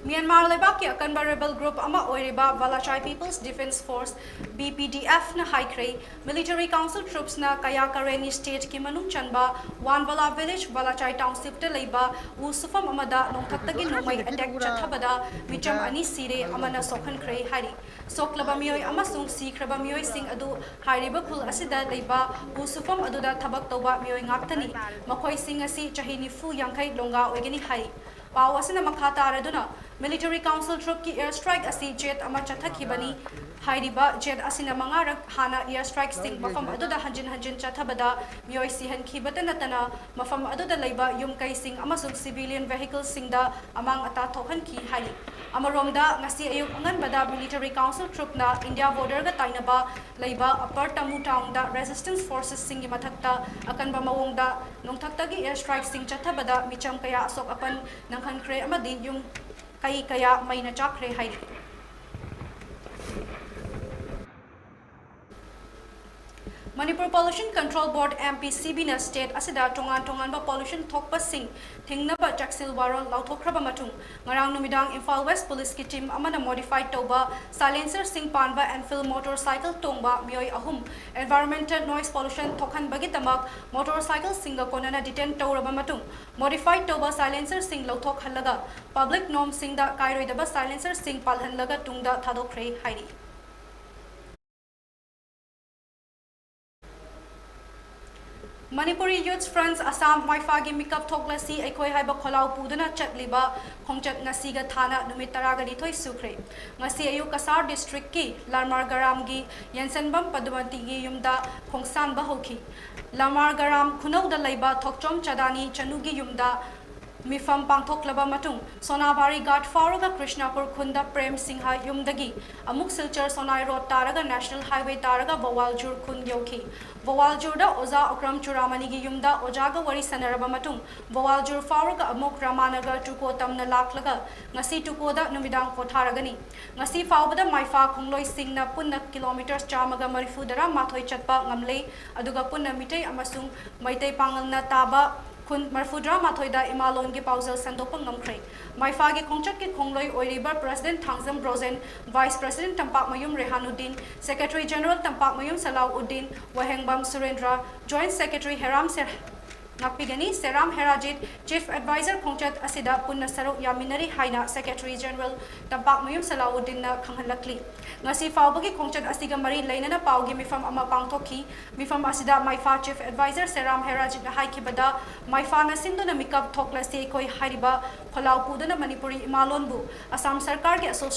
ꯃ꯭ꯌꯥꯟꯃꯥꯔ ꯂꯩꯕꯥꯛꯀꯤ ꯑꯀꯟꯕ ꯔꯦꯕꯦꯜ ꯒ꯭ꯔꯨꯞ ꯑꯃ ꯑꯣꯏꯔꯤꯕ ꯚꯥꯂꯥꯆꯥꯏ people's defence force, V P D ꯑꯦꯐꯅ ꯍꯥꯏꯈ꯭ꯔꯦ, ꯃꯤꯂꯤꯇꯔꯤ ꯀꯥꯎꯟꯁꯤꯜ ꯇ꯭ꯔꯨꯞꯁꯅ ꯀꯌꯥ ꯀꯔꯦꯅꯤ ꯁ꯭ꯇꯦꯠꯀꯤ ꯃꯅꯨꯡ ꯆꯟꯕ ꯋꯥꯟ ꯚꯥꯂꯥ ꯚꯤꯂꯦꯖ ꯚꯥꯂꯥꯆꯥꯏ ꯇꯥꯎꯟꯁꯤꯞꯇ ꯂꯩꯕ ꯎ ꯁꯨꯐꯝ ꯑꯃꯗ ꯅꯣꯡꯊꯛꯇꯒꯤ ꯅꯣꯡꯃꯩ ꯑꯦꯇꯦꯛ ꯆꯠꯊꯕꯗ ꯃꯤꯆꯝ ꯑꯅꯤ ꯁꯤꯔꯦ, ꯑꯃꯅ ꯁꯣꯛꯍꯟꯈ꯭ꯔꯦ ꯍꯥꯏꯔꯤ꯫ ꯁꯣꯛꯂꯕ ꯃꯤꯑꯣꯏ ꯑꯃꯁꯨꯡ ꯁꯤꯈ꯭ꯔꯕ ꯃꯤꯑꯣꯏꯁꯤꯡ ꯑꯗꯨ ꯍꯥꯏꯔꯤꯕ ꯈꯨꯜ ꯑꯁꯤꯗ ꯂꯩꯕ ꯎ ꯁꯨꯐꯝ ꯑꯗꯨꯗ ꯊꯕꯛ ꯇꯧꯕ ꯃꯤꯑꯣꯏ ꯉꯥꯛꯇꯅꯤ꯫ ꯃꯈꯣꯏꯁꯤꯡ ꯑꯁꯤ ꯆꯍꯤ ꯅꯤꯐꯨ ꯌꯥꯡꯈꯩ ꯂꯣꯡꯒꯥ ꯑꯣꯏꯒꯅꯤ ꯍꯥꯏ꯫ ꯄꯥꯎ ꯑꯁꯤꯅ ꯃꯈꯥ ꯇꯥꯔꯗꯨꯅ, ꯃꯤꯂꯤꯇꯔꯤ ꯀꯥꯎꯟꯁꯤꯜ ꯇ꯭ꯔꯨꯞꯀꯤ ꯑꯦꯌꯔ ꯁ꯭ꯇ꯭ꯔꯥꯏꯛ ꯑꯁꯤ ꯖꯦꯠ ꯑꯃ ꯆꯠꯊꯈꯤꯕꯅꯤ꯫ ꯍꯥꯏꯔꯤꯕ ꯖꯦꯠ ꯑꯁꯤꯅ ꯃꯉꯥꯔꯛ ꯍꯥꯟꯅ ꯑꯦꯌꯔ ꯁ꯭ꯇ꯭ꯔꯥꯏꯛꯁꯤꯡ ꯃꯐꯝ ꯑꯗꯨꯗ ꯍꯟꯖꯤꯟ ꯍꯟꯖꯤꯟ ꯆꯠꯊꯕꯗ ꯃꯤꯑꯣꯏ ꯁꯤꯍꯟꯈꯤꯕꯇ ꯅꯠꯇꯅ ꯃꯐꯝ ꯑꯗꯨꯗ ꯂꯩꯕ ꯌꯨꯝ ꯀꯩꯁꯤꯡ ꯑꯃꯁꯨꯡ ꯁꯤꯚꯤꯂꯤꯌꯟ ꯚꯦꯍꯤꯀꯜꯁꯤꯡꯗ ꯑꯃꯥꯡ ꯑꯇꯥ ꯊꯣꯛꯍꯟꯈꯤ ꯍꯥꯏꯔꯤ꯫ ꯑꯃꯔꯣꯝꯗ, ꯉꯁꯤ ꯑꯌꯨꯛ ꯑꯉꯟꯕꯗ ꯃꯤꯂꯤꯇꯔꯤ ꯀꯥꯎꯟꯁꯤꯜ ꯇ꯭ꯔꯨꯞꯅ ꯏꯟꯗꯤꯌꯥ ꯕꯣꯔꯗꯔꯒ ꯇꯥꯏꯅꯕ ꯂꯩꯕ ꯑꯄꯔ ꯇꯃꯨ ꯇꯥꯎꯟꯗ ꯔꯦꯁꯤꯁꯇꯦꯟꯁ ꯐꯣꯔꯁꯦꯁꯁꯤꯡꯒꯤ ꯃꯊꯛꯇ ꯑꯀꯟꯕ ꯃꯑꯣꯡꯗ ꯅꯣꯡꯊꯛꯇꯒꯤ ꯑꯦꯌꯔ ꯁ꯭ꯇ꯭ꯔꯥꯏꯛꯁꯤꯡ ꯆꯠꯊꯕꯗ ꯃꯤꯆꯝ ꯀꯌꯥ ꯑꯁꯣꯛ ꯑꯄꯟ ꯅꯪꯍꯟꯈ꯭ꯔꯦ ꯑꯃꯗꯤ ꯌꯨꯝ ꯀꯩ ꯀꯌꯥ ꯃꯩꯅ ꯆꯥꯛꯈ꯭ꯔꯦ ꯍꯥꯏꯔꯤ꯫ ꯃꯅꯤꯄꯨꯔ ꯄꯣꯂꯨꯁꯟ ꯀꯟꯇ꯭ꯔꯣꯜ ꯕꯣꯔꯗ, ꯑꯦꯝ ꯄꯤ ꯁꯤ ꯕꯤꯅ ꯁ꯭ꯇꯦꯠ ꯑꯁꯤꯗ ꯇꯣꯉꯥꯟ ꯇꯣꯉꯥꯟꯕ ꯄꯣꯂꯨꯁꯟ ꯊꯣꯛꯄꯁꯤꯡ ꯊꯤꯡꯅꯕ ꯆꯦꯛꯁꯤꯜ ꯋꯥꯔꯣꯜ ꯂꯥꯎꯊꯣꯛꯈ꯭ꯔꯕ ꯃꯇꯨꯡ, ꯉꯔꯥꯡ ꯅꯨꯃꯤꯗꯥꯡ ꯏꯝꯐꯥꯜ ꯋꯦꯁ ꯄꯨꯂꯤꯁꯀꯤ ꯇꯤꯝ ꯑꯃꯅ ꯃꯣꯗꯤꯐꯥꯏꯗ ꯇꯧꯕ ꯁꯥꯏꯂꯦꯟꯁꯔꯁꯤꯡ ꯄꯥꯟꯕ ꯑꯦꯟꯐꯤꯜꯗ ꯃꯣꯇꯣꯔ ꯁꯥꯏꯀꯜ ꯇꯣꯡꯕ ꯃꯤꯑꯣꯏ ꯑꯍꯨꯝ ꯑꯦꯟꯚꯥꯏꯔꯣꯟꯃꯦꯟꯇꯦꯜ ꯅꯣꯏꯁ ꯄꯣꯂꯨꯁꯟ ꯊꯣꯛꯍꯟꯕꯒꯤꯗꯃꯛ ꯃꯣꯇꯣꯔ ꯁꯥꯏꯀꯜꯁꯤꯡꯒ ꯀꯣꯟꯅꯅ ꯗꯤꯇꯦꯟ ꯇꯧꯔꯕ ꯃꯇꯨꯡ, ꯃꯣꯗꯤꯐꯥꯏꯗ ꯇꯧꯕ ꯁꯥꯏꯂꯦꯟꯁꯔꯁꯤꯡ ꯂꯧꯊꯣꯛꯍꯜꯂꯒ ꯄꯕ꯭ꯂꯤꯛ ꯅꯣꯔꯝꯁꯤꯡꯗ ꯀꯥꯏꯔꯣꯏꯗꯕ ꯁꯥꯏꯂꯦꯟꯁꯔꯁꯤꯡ ꯄꯥꯜꯍꯜꯂꯒ ꯇꯨꯡꯗ ꯊꯥꯗꯣꯛꯈ꯭ꯔꯦ ꯍꯥꯏꯔꯤ꯫ ꯃꯅꯤꯄꯨꯔꯤ ꯌꯨꯊ ꯐ꯭ꯔꯟꯠ ꯑꯁꯥꯝ ꯃꯥꯏꯐꯥꯒꯤ ꯃꯤꯀꯞ ꯊꯣꯛꯂꯁꯤ ꯑꯩꯈꯣꯏ ꯍꯥꯏꯕ ꯈꯣꯜꯂꯥꯎ ꯄꯨꯗꯨꯅ ꯆꯠꯂꯤꯕ ꯈꯣꯡꯆꯠ ꯉꯁꯤꯒ ꯊꯥꯅ ꯅꯨꯃꯤꯠ ꯇꯔꯥꯒ ꯅꯤꯊꯣꯏ ꯁꯨꯈ꯭ꯔꯦ꯫ ꯉꯁꯤ ꯑꯌꯨꯛ ꯀꯁꯥꯔ ꯗꯤꯁꯇ꯭ꯔꯤꯛꯀꯤ ꯂꯔꯃꯥꯔꯒꯔꯥꯝꯒꯤ ꯌꯦꯟꯁꯟꯕꯝ ꯄꯗꯨꯃꯇꯤꯒꯤ ꯌꯨꯝꯗ ꯈꯣꯡꯁꯥꯟꯕ ꯍꯧꯈꯤ꯫ ꯂꯔꯃꯥꯔꯒꯔꯥꯝ ꯈꯨꯅꯧꯗ ꯂꯩꯕ ꯊꯣꯛꯆꯣꯝ ꯆꯥꯗꯥꯅꯤ ꯆꯅꯨꯒꯤ ꯌꯨꯝꯗ ꯃꯤꯐꯝ ꯄꯥꯡꯊꯣꯛꯂꯕ ꯃꯇꯨꯡ, ꯁꯣꯅꯥꯕꯥꯔꯤ ꯒꯥꯠ ꯐꯥꯎꯔꯒ ꯀ꯭ꯔꯤꯁꯅꯄꯨꯔ ꯈꯨꯟꯗ ꯄ꯭ꯔꯦꯝ ꯁꯤꯡꯍ ꯌꯨꯝꯗꯒꯤ ꯑꯃꯨꯛ ꯁꯤꯜꯆꯔ ꯁꯣꯅꯥꯏ ꯔꯣꯗ ꯇꯥꯔꯒ ꯅꯦꯁꯅꯦꯜ ꯍꯥꯏꯋꯦ ꯇꯥꯔꯒ ꯚꯣꯋꯥꯜꯖꯨꯔ ꯈꯨꯟ ꯌꯧꯈꯤ꯫ ꯚꯣꯋꯥꯜꯖꯨꯔꯗ ꯑꯣꯖꯥ ꯑꯣꯀ꯭ꯔꯝ ꯆꯨꯔꯥꯃꯅꯤꯒꯤ ꯌꯨꯝꯗ ꯑꯣꯖꯥꯒ ꯋꯥꯔꯤ ꯁꯥꯟꯅꯔꯕ ꯃꯇꯨꯡ, ꯚꯣꯋꯥꯜꯖꯨꯔ ꯐꯥꯎꯔꯒ ꯑꯃꯨꯛ ꯔꯥꯃꯥꯅꯒꯔ ꯇꯨꯀꯣ ꯇꯝꯅ ꯂꯥꯛꯂꯒ ꯉꯁꯤ ꯇꯨꯀꯣꯗ ꯅꯨꯃꯤꯗꯥꯡ ꯄꯣꯊꯥꯔꯒꯅꯤ꯫ ꯉꯁꯤ ꯐꯥꯎꯕꯗ ꯃꯥꯏꯐꯥ ꯈꯣꯡꯂꯣꯏꯁꯤꯡꯅ ꯄꯨꯟꯅ ꯀꯤꯂꯣꯃꯤꯇꯔ ꯆꯥꯝꯃꯒ ꯃꯔꯤꯐꯨ ꯇꯔꯥꯃꯥꯊꯣꯏ ꯆꯠꯄ ꯉꯝꯂꯦ, ꯑꯗꯨꯒ ꯄꯨꯟꯅ ꯃꯤꯇꯩ ꯑꯃꯁꯨꯡ ꯃꯩꯇꯩ ꯄꯥꯉꯜꯅ ꯇꯥꯕ ꯈꯨꯟ ꯃꯔꯤꯐꯨꯇꯔꯥ ꯃꯥꯊꯣꯏꯗ ꯏꯃꯥꯂꯣꯟꯒꯤ ꯄꯥꯎꯖꯦꯜ ꯁꯟꯗꯣꯛꯄ ꯉꯝꯈ꯭ꯔꯦ꯫ ꯃꯥꯏꯐꯥꯒꯤ ꯈꯣꯡꯆꯠꯀꯤ ꯈꯣꯡꯂꯣꯏ ꯑꯣꯏꯔꯤꯕ President Thangjam Brojen, Vice President ꯇꯝꯄꯥꯛꯃꯌꯨꯝ ꯔꯦꯍꯥꯅꯨꯗꯤꯟ, Secretary General ꯇꯝꯄꯥꯛꯃꯌꯨꯝ ꯁꯂꯥꯎꯎꯗꯤꯟ, ꯋꯥꯍꯦꯡꯕꯝ ꯁꯨꯔꯦꯟꯗ꯭ꯔ, Joint Secretary ꯍꯦꯔꯥꯝ ꯁꯦ-, ꯉꯥꯛꯄꯤꯒꯅꯤ, ꯁꯦꯔꯥꯝ ꯍꯦꯔꯥꯖꯤꯠ, Chief Advisor ꯈꯣꯡꯆꯠ ꯑꯁꯤꯗ ꯄꯨꯟꯅ ꯁꯔꯨꯛ ꯌꯥꯃꯤꯟꯅꯔꯤ ꯍꯥꯏꯅ Secretary General ꯇꯝꯄꯥꯛꯃꯌꯨꯝ ꯁꯂꯥꯎꯎꯗꯤꯟꯅ ꯈꯪꯍꯜꯂꯛꯂꯤ꯫ ꯉꯁꯤ ꯐꯥꯎꯕꯒꯤ ꯈꯣꯡꯆꯠ ꯑꯁꯤꯒ ꯃꯔꯤ ꯂꯩꯅꯅ ꯄꯥꯎꯒꯤ ꯃꯤꯐꯝ ꯑꯃ ꯄꯥꯡꯊꯣꯛꯈꯤ꯫ ꯃꯤꯐꯝ ꯑꯁꯤꯗ ꯃꯥꯏꯐꯥ Chief Advisor ꯁꯦꯔꯥꯝ ꯍꯦꯔꯥꯖꯤꯠꯅ ꯍꯥꯏꯈꯤꯕꯗ, ꯃꯥꯏꯐꯥꯅ ꯁꯤꯟꯗꯨꯅ ꯃꯤꯀꯞ ꯊꯣꯛꯂꯁꯤ ꯑꯩꯈꯣꯏ ꯍꯥꯏꯔꯤꯕ ꯈꯣꯜꯂꯥꯎ ꯄꯨꯗꯨꯅ ꯃꯅꯤꯄꯨꯔꯤ ꯏꯃꯥꯂꯣꯟꯕꯨ ꯑꯁꯥꯝ ꯁꯔꯀꯥꯔꯒꯤ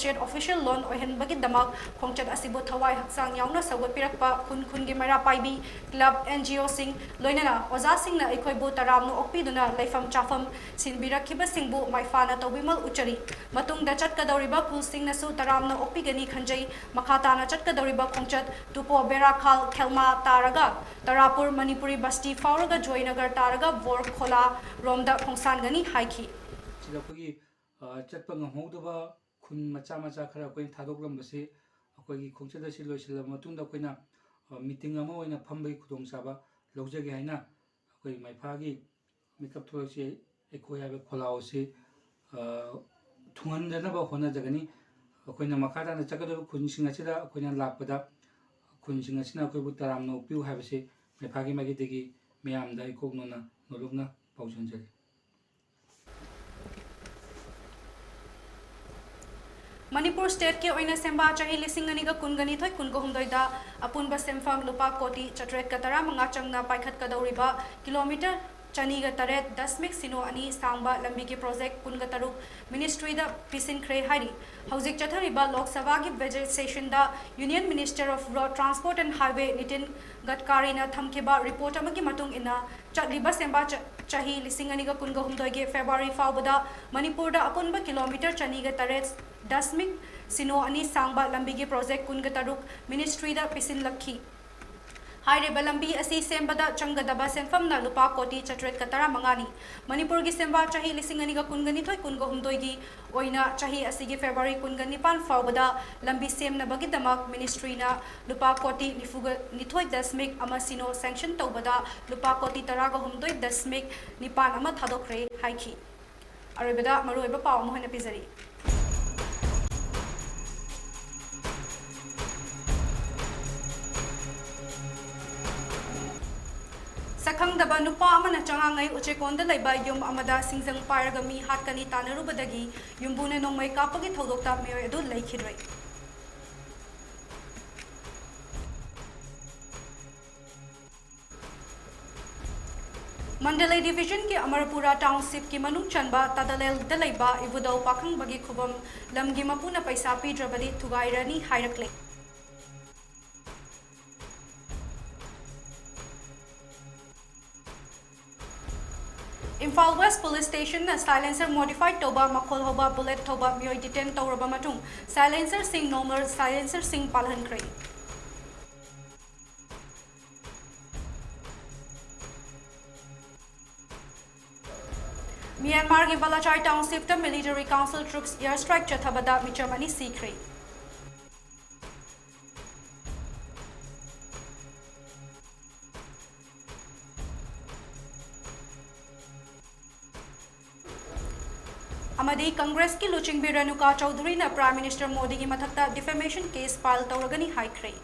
Official Loan ꯑꯣꯏꯍꯟꯕꯒꯤꯗꯃꯛ ꯈꯣꯡꯆꯠ ꯑꯁꯤꯕꯨ ꯊꯋꯥꯏ ꯍꯛꯆꯥꯡ ꯌꯥꯎꯅ ꯁꯧꯒꯠꯄꯤꯔꯛꯄ ꯈꯨꯟ ꯈꯨꯟꯒꯤ ꯃꯩꯔꯥ ꯄꯥꯏꯕꯤ, club, NGOꯁꯤꯡ, ꯂꯣꯏꯅꯅ ꯑꯣꯖꯥꯁꯤꯡꯅ ꯑꯩꯈꯣꯏꯕꯨ ꯇꯔꯥꯝꯅ ꯑꯣꯛꯄꯤꯗꯨꯅ ꯂꯩꯐꯝ ꯆꯥꯐꯝ ꯁꯤꯟꯕꯤꯔꯛꯈꯤꯕꯁꯤꯡꯕꯨ ꯃꯥꯏꯐꯥꯅ ꯇꯧꯕꯤꯃꯜ ꯎꯠꯆꯔꯤ꯫ ꯃꯇꯨꯡꯗ ꯆꯠꯀꯗꯧꯔꯤꯕ ꯈꯨꯜꯁꯤꯡꯅꯁꯨ ꯇꯔꯥꯝꯅ ꯑꯣꯛꯄꯤꯒꯅꯤ ꯈꯟꯖꯩ꯫ ꯃꯈꯥ ꯇꯥꯅ ꯆꯠꯀꯗꯧꯔꯤꯕ ꯈꯣꯡꯆꯠ ꯇꯨꯄꯣ ꯕꯦꯔꯥꯈꯥꯜ ꯈꯦꯜꯃꯥ ꯇꯥꯔꯒ ꯇꯔꯥꯄꯨꯔ ꯃꯅꯤꯄꯨꯔꯤ ꯕꯁꯇꯤ ꯐꯥꯎꯔꯒ ꯖꯣꯏꯅꯒꯔ ꯇꯥꯔꯒ ꯕꯣꯔ ꯈꯣꯂꯥ ꯔꯣꯝꯗ ꯈꯣꯡꯁꯥꯟꯒꯅꯤ ꯍꯥꯏꯈꯤ꯫ ꯁꯤꯗ ꯑꯩꯈꯣꯏꯒꯤ, ꯑ, ꯆꯠꯄ ꯉꯝꯍꯧꯗꯕ ꯈꯨꯟ ꯃꯆꯥ ꯃꯆꯥ ꯈꯔ ꯑꯩꯈꯣꯏꯅ ꯊꯥꯗꯣꯛꯂꯝꯕꯁꯤ ꯑꯩꯈꯣꯏꯒꯤ ꯈꯣꯡꯆꯠ ꯑꯁꯤ ꯂꯣꯏꯁꯤꯜꯂꯕ ꯃꯇꯨꯡꯗ ꯑꯩꯈꯣꯏꯅ, ꯑ, meeting ꯑꯃ ꯑꯣꯏꯅ ꯐꯝꯕꯒꯤ ꯈꯨꯗꯣꯡꯆꯥꯕ ꯂꯧꯖꯒꯦ ꯍꯥꯏꯅ ꯑꯩꯈꯣꯏ ꯃꯥꯏꯐꯥꯒꯤ ꯃꯤꯀꯞ ꯊꯣꯛꯂꯛꯁꯤ ꯑꯩꯈꯣꯏ ꯍꯥꯏꯕ ꯈꯣꯜꯂꯥꯎ ꯑꯁꯤ, ꯑ, ꯊꯨꯡꯍꯟꯗꯅꯕ ꯍꯣꯠꯅꯖꯒꯅꯤ꯫ ꯑꯩꯈꯣꯏꯅ ꯃꯈꯥ ꯇꯥꯅ ꯆꯠꯀꯗꯧꯔꯤꯕ ꯈꯨꯟꯁꯤꯡ ꯑꯁꯤꯗ ꯑꯩꯈꯣꯏꯅ ꯂꯥꯛꯄꯗ ꯈꯨꯟꯁꯤꯡ ꯑꯁꯤꯅ ꯑꯩꯈꯣꯏꯕꯨ ꯇꯔꯥꯝꯅ ꯑꯣꯛꯄꯤꯌꯨ ꯍꯥꯏꯕꯁꯤ ꯃꯥꯏꯐꯥꯒꯤ ꯃꯥꯏꯀꯩꯗꯒꯤ ꯃꯌꯥꯝꯗ ꯏꯀꯣꯛ ꯅꯣꯟꯅ ꯅꯣꯂꯨꯛꯅ ꯄꯥꯎꯖꯦꯟꯖꯔꯤ꯫ ꯃꯅꯤꯄꯨꯔ stateꯀꯤ ꯑꯣꯏꯅ ꯁꯦꯝꯕꯥ ꯆꯍꯤ ꯂꯤꯁꯤꯡ ꯑꯅꯤꯒ ꯀꯨꯟꯒ ꯅꯤꯊꯣꯏ ꯀꯨꯟꯒ ꯍꯨꯝꯗꯣꯏꯗ ꯑꯄꯨꯟꯕ ꯁꯦꯟꯐꯝ ꯂꯨꯄꯥ ꯀꯣꯇꯤ ꯆꯥꯇ꯭ꯔꯦꯠꯀ ꯇꯔꯥꯃꯉꯥ ꯆꯪꯅ ꯄꯥꯏꯈꯠꯀꯗꯧꯔꯤꯕ kilometre ꯆꯅꯤꯒ ꯇꯔꯦꯠ ꯗꯁꯃꯤꯛ ꯁꯤꯅꯣ ꯑꯅꯤ ꯁꯥꯡꯕ ꯂꯝꯕꯤꯒꯤ project ꯀꯨꯟꯒ ꯇꯔꯨꯛ ministryꯗ ꯄꯤꯁꯤꯟꯈ꯭ꯔꯦ ꯍꯥꯏꯔꯤ꯫ ꯍꯧꯖꯤꯛ ꯆꯠꯊꯔꯤꯕ ꯂꯣꯛ ꯁꯚꯥꯒꯤ budget sessionꯗ Union Minister of Road Transport and Highway Nitin ꯒꯗꯀꯥꯔꯤꯅ ꯊꯝꯈꯤꯕ report ꯑꯃꯒꯤ ꯃꯇꯨꯡ ꯏꯟꯅ, ꯆꯠꯂꯤꯕ ꯁꯦꯝꯕꯥ ꯆ-, ꯆꯍꯤ ꯂꯤꯁꯤꯡ ꯑꯅꯤꯒ ꯀꯨꯟꯒ ꯍꯨꯝꯗꯣꯏꯒꯤ February ꯐꯥꯎꯕꯗ ꯃꯅꯤꯄꯨꯔꯗ ꯑꯄꯨꯟꯕ kilometre ꯆꯅꯤꯒ ꯇꯔꯦꯠ ꯗꯁꯃꯤꯛ ꯁꯤꯅꯣ ꯑꯅꯤ ꯁꯥꯡꯕ ꯂꯝꯕꯤꯒꯤ project ꯀꯨꯟꯒ ꯇꯔꯨꯛ ministryꯗ ꯄꯤꯁꯤꯜꯂꯛꯈꯤ꯫ ꯍꯥꯏꯔꯤꯕ ꯂꯝꯕꯤ ꯑꯁꯤ ꯁꯦꯝꯕꯗ ꯆꯪꯒꯗꯕ ꯁꯦꯟꯐꯝꯅ ꯂꯨꯄꯥ ꯀꯣꯇꯤ ꯆꯥꯇ꯭ꯔꯦꯠꯀ ꯇꯔꯥꯃꯉꯥꯅꯤ꯫ ꯃꯅꯤꯄꯨꯔꯒꯤ ꯁꯦꯝꯕ ꯆꯍꯤ ꯂꯤꯁꯤꯡ ꯑꯅꯤꯒ ꯀꯨꯟꯒ ꯅꯤꯊꯣꯏ ꯀꯨꯟꯒ ꯍꯨꯝꯗꯣꯏꯒꯤ ꯑꯣꯏꯅ ꯆꯍꯤ ꯑꯁꯤꯒꯤ ꯐꯦꯕ꯭ꯔꯨꯋꯥꯔꯤ ꯀꯨꯟꯒ ꯅꯤꯄꯥꯟ ꯐꯥꯎꯕꯗ ꯂꯝꯕꯤ ꯁꯦꯝꯅꯕꯒꯤꯗꯃꯛ ꯃꯤꯅꯤꯁꯇ꯭ꯔꯤꯅ ꯂꯨꯄꯥ ꯀꯣꯇꯤ ꯅꯤꯐꯨꯒ ꯅꯤꯊꯣꯏ ꯗꯁꯃꯤꯛ ꯑꯃ ꯁꯤꯅꯣ ꯁꯦꯡꯁꯟ ꯇꯧꯕꯗ ꯂꯨꯄꯥ ꯀꯣꯇꯤ ꯇꯔꯥꯒ ꯍꯨꯝꯗꯣꯏ ꯗꯁꯃꯤꯛ ꯅꯤꯄꯥꯟ ꯑꯃ ꯊꯥꯗꯣꯛꯈ꯭ꯔꯦ ꯍꯥꯏꯈꯤ꯫ ꯑꯔꯣꯏꯕꯗ ꯃꯔꯨꯑꯣꯏꯕ ꯄꯥꯎ ꯑꯃꯨꯛ ꯍꯟꯅ ꯄꯤꯖꯔꯤ꯫ ꯁꯛꯈꯪꯗꯕ ꯅꯨꯄꯥ ꯑꯃꯅ ꯆꯉꯥꯡꯉꯩ ꯎꯆꯦꯀꯣꯟꯗ ꯂꯩꯕ ꯌꯨꯝ ꯑꯃꯗ ꯁꯤꯡꯖꯪ ꯄꯥꯏꯔꯒ ꯃꯤ ꯍꯥꯠꯀꯅꯤ ꯇꯥꯟꯅꯔꯨꯕꯗꯒꯤ ꯌꯨꯝꯕꯨꯅ ꯅꯣꯡꯃꯩ ꯀꯥꯞꯄꯒꯤ ꯊꯧꯗꯣꯛꯇ ꯃꯤꯑꯣꯏ ꯑꯗꯨ ꯂꯩꯈꯤꯗ꯭ꯔꯦ꯫ ꯃꯟꯗꯂꯦ ꯗꯤꯕꯤꯖꯟꯒꯤ ꯑꯃꯔꯄꯨꯔꯥ ꯇꯥꯎꯟꯁꯤꯞꯀꯤ ꯃꯅꯨꯡ ꯆꯟꯕ ꯇꯥꯗꯂꯦꯜꯗ ꯂꯩꯕ ꯏꯕꯨꯙꯧ ꯄꯥꯈꯪꯕꯒꯤ ꯈꯨꯕꯝ ꯂꯝꯒꯤ ꯃꯄꯨꯅ ꯄꯩꯁꯥ ꯄꯤꯗ꯭ꯔꯕꯗꯤ ꯊꯨꯒꯥꯏꯔꯅꯤ ꯍꯥꯏꯔꯛꯂꯦ꯫ ꯏꯝꯐꯥꯜ ꯋꯦꯁ ꯄꯨꯂꯤꯁ ꯁ꯭ꯇꯦꯁꯟꯅ ꯁꯥꯏꯂꯦꯟꯁꯔ ꯃꯣꯗꯤꯐꯥꯏ ꯇꯧꯕ ꯃꯈꯣꯜ ꯍꯧꯕ ꯕꯨꯂꯦꯠ ꯊꯧꯕ ꯃꯤꯑꯣꯏ ꯗꯤꯇꯦꯟ ꯇꯧꯔꯕ ꯃꯇꯨꯡ ꯁꯥꯏꯂꯦꯟꯁꯔꯁꯤꯡ ꯅꯣꯔꯃꯦꯜ ꯁꯥꯏꯂꯦꯟꯁꯔꯁꯤꯡ ꯄꯥꯜꯍꯟꯈ꯭ꯔꯦ꯫ ꯃ꯭ꯌꯥꯟꯃꯥꯔꯒꯤ ꯕꯂꯥꯆꯥꯏ ꯇꯥꯎꯟꯁꯤꯞꯇ military council troops air strike ꯆꯠꯊꯕꯗ ꯃꯤꯆꯝ ꯑꯅꯤ ꯁꯤꯈ꯭ꯔꯦ꯫ ꯑꯃꯗꯤ ꯀꯪꯒ꯭ꯔꯦꯁꯀꯤ ꯂꯨꯆꯤꯡꯕꯤ ꯔꯦꯅꯨꯀꯥ ꯆꯧꯙꯨꯔꯤꯅ ꯄ꯭ꯔꯥꯏꯝ ꯃꯤꯅꯤꯁꯇꯔ ꯃꯣꯗꯤꯒꯤ ꯃꯊꯛꯇ ꯗꯤꯐꯦꯃꯦꯁꯟ ꯀꯦꯁ ꯐꯥꯏꯜ ꯇꯧꯔꯒꯅꯤ ꯍꯥꯏꯈ꯭ꯔꯦ꯫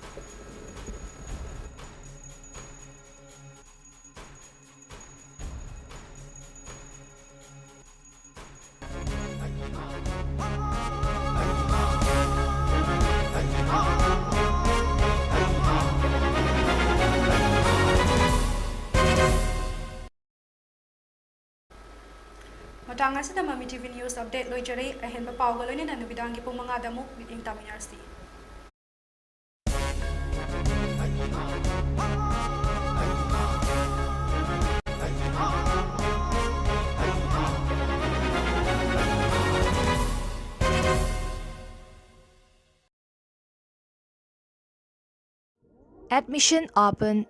ꯃꯇꯥꯡ ꯑꯁꯤꯗ ꯃꯃꯤ ꯇꯤ ꯚꯤ ꯅ꯭ꯌꯨꯁ ꯑꯞꯗꯦꯠ ꯂꯣꯏꯖꯔꯦ꯫ ꯑꯍꯦꯟꯕ ꯄꯥꯎꯒ ꯂꯣꯏꯅꯅ ꯅꯨꯃꯤꯗꯥꯡꯒꯤ ꯄꯨꯡ ꯃꯉꯥꯗ ꯑꯃꯨꯛ ꯃꯤꯠꯌꯦꯡ ꯇꯥꯃꯤꯟꯅꯔꯁꯤ꯫ Admission open.